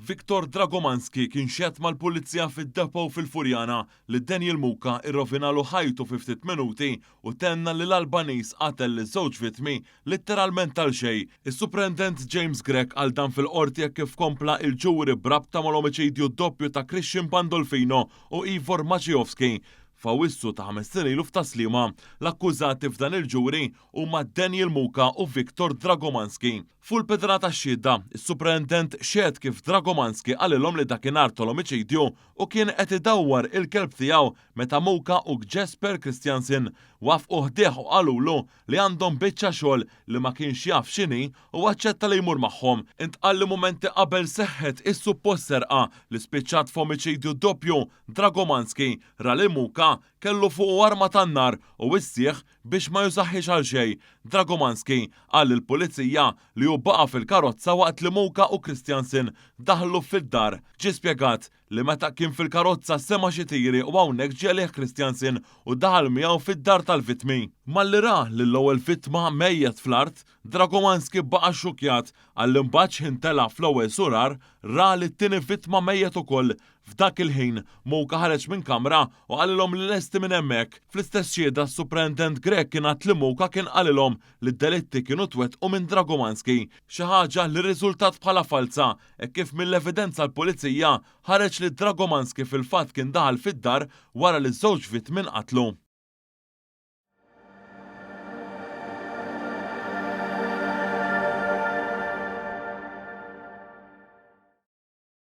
Viktor Dragomanski kien xehed mal-Pulizija fid-depot fil-Furjana li Daniel Muka irrovinalu ħajtu fi ftit minuti u tenna li l-Albaniż qatel liż-żewġ vittmi litteralment għal xejn. Is-Suprendent James Grech qal dan fil-Qorti hekk kif kompla il-ġuri b'rabta mal-omiċidju doppju ta' Christian Pandolfino u Ivor Maciejowski f'Awwissu ta' 5 snin ilu f'Tas-Sliema. L-akkużati f'dan il-ġuri huma Daniel Muka u Viktor Dragomanski. Fuq il-pedana tax-xhieda, is-Suprendent xehed kif Dragomanski qalilhom li dakinhar tal-omiċidju u kien qed idawwar il-kelb tiegħu meta Muka u Jesper Christiansen waqfu ħdejh u qalulu li għandhom biċċa xogħol li ma kienx jaf x'inhi u aċċetta li jmur magħhom. Intqal li mumenti qabel seħħet is-suppost serqa li spiċċat f'omiċidju doppju, Dragomanski ra li Muka kellu fuq arma tan-nar u wissieh biex ma jużahiex għal xejn. Dragomanski qal lill-pulizija li hu baqa' fil-karozza waqt li Muka u Christiansen daħlu fid-dar. Ġie spjegat li meta kien fil-karozza sema' xi tiri u hawnhekk ġie għalih Christiansen u daħal miegħu fid-dar tal-vittmi. Malli ra lill-ewwel vittma mejjet fl-art, Dragomanski baqa' xukjat għal imbagħad x'ħin tela' fl-ewwel sular ra li t-tieni vittma mejjet ukoll. F'dak il-ħin, Muka ħareġ minn kamra u qalilhom li lesti minn hemmhekk. Fl-istess xhieda s-Suprendent Grech kien għad li Muka kien qalilhom li d-delitti kienu twettqu minn Dragomanski, xi ħaġa li rriżultat bħala falsa e kif mill-evidenza l-pulizija ħareġ li Dragomanski fil-fatt kien daħal fid-dar wara li żewġ vittmi nqatlu.